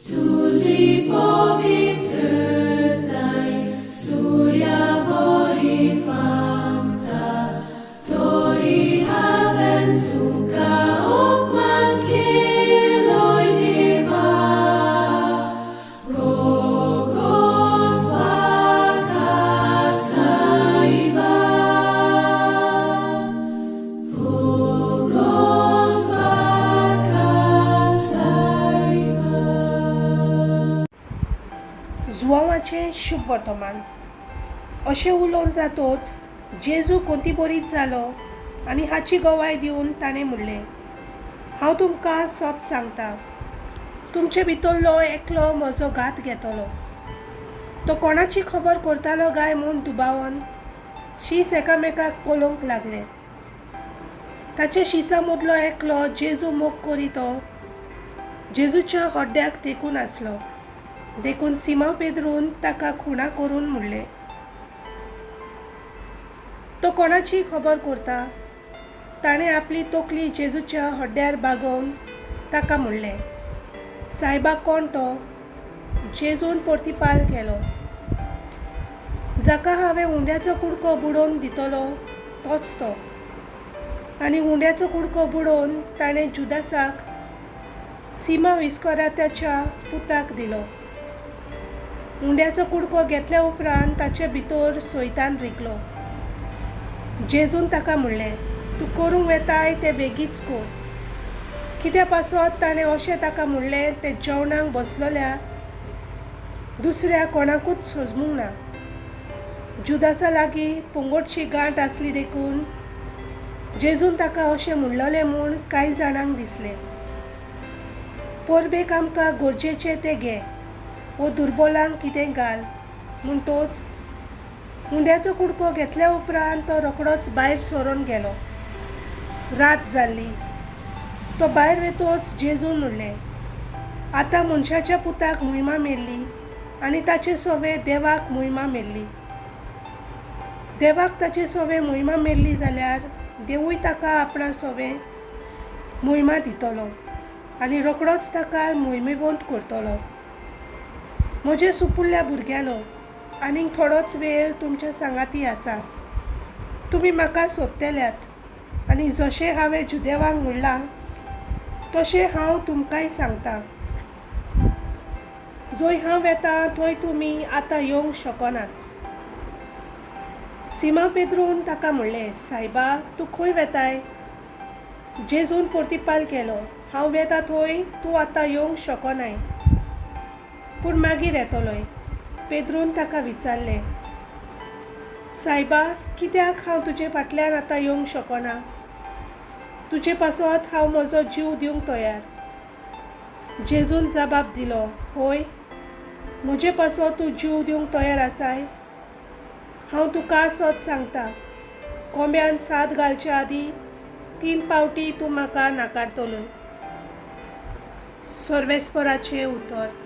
तुजी पवित्रताय सुर्या वरी फांकता, तरी हांवें तुका अपमान केलोय देवा, रोगोस सायबा, रोगोस सायबा. जुवांवाचें शुभ वर्तमान. अशें उलोवन जातोच जेजू कोंतीबोरीत जालो आनी हाची गवाय दिवन ताणें म्हणलें, हांव तुमकां सोत सांगता, तुमचे भितरलो एकलो म्हजो घात घेतलो. तो कोणाची खबर करतालो काय म्हूण दुबावन शीस एकामेकाक पळोवंक लागले. ताचे शिसां मदलो एकलो जेजू मोग करी तो जेजूच्या हड्ड्याक तेकून आसलो. देखून सिमांव पेद्रून ताका खुणा करून म्हणलें, तो कोणाची खबर करता? ताणें आपली तकली जेजूच्या हड्ड्यार बागोवन ताका म्हणलें, सायबा कोण तो? जेजून प्रतिपाल केलो, जाका हांवें उंड्याचो कुडको बुडोवन दितलो तोच तो. आनी उंड्याचो कुडको बुडोवन ताणें जुदासाक, सिमांव इस्कोरात्याच्या पुताक दिलो. उंड्याचो कुडको घेतल्या उपरांत ताचे भितर सोयतान रिगलो. जेजून ताका म्हणलें, तूं करूंक वेताय तें बेगीच कर. कित्या पासत ताणें अशें ताका म्हणलें तें जेवणाक बसलोल्या दुसऱ्या कोणाकूच सजमूंक ना. जुदासा लागीं पंगोटची गांठ आसली देखून जेजून ताका अशें म्हणलोलें म्हूण कांय जाणांक दिसलें. परबेक आमकां गरजेचें तें घे वो दुर्बोलांक कितें घाल. म्हणटोच उंड्याचो कुडको घेतल्या उपरांत तो रोखडोच भायर सरून गेलो. रात जाल्ली. तो भायर वेतोच जेजून म्हणलें, आतां मनशाच्या पुताक मोहिमा मेल्ली आनी ताचे सोवे देवाक मोहिमा मेल्ली. देवाक ताचे सोवे मोहिमा मेल्ली जाल्यार देवूय ताका आपणा सोवे मोहिमा दितलो आनी रोखडोच ताका मोहिमेवंत करतलो. म्हजे सुपुल्ल्या भुरग्यांनो, आनीक थोडोच वेळ तुमच्या सांगाती आसा. तुमी म्हाका सोदतल्यात आनी जशें हांवें जुदेवांक म्हणलां तशें हांव तुमकांय सांगता, जंय हांव वेता थंय तुमी आतां येवंक शकनात. सिमा पेद्रून ताका म्हणलें, सायबा, तूं खंय वेताय? जेजून प्रतिपाल केलो, हांव वेता थंय तूं आतां येवंक शकनाय, पूण मागीर येतलोय. पेद्रून ताका विचारलें, सायबा, कित्याक हांव तुजे फाटल्यान आतां येवंक शकना? तुजे पासत हांव म्हजो जीव दिवंक तयार. जेजून जबाब दिलो, होय, म्हजे पासत तूं जीव दिवंक तयार आसाय? हांव तुका सत सांगता, कोंब्यान साद घालचे आदीं 3 पावटी तूं म्हाका नाकारतलो. सर्वेस्पराचें उतर.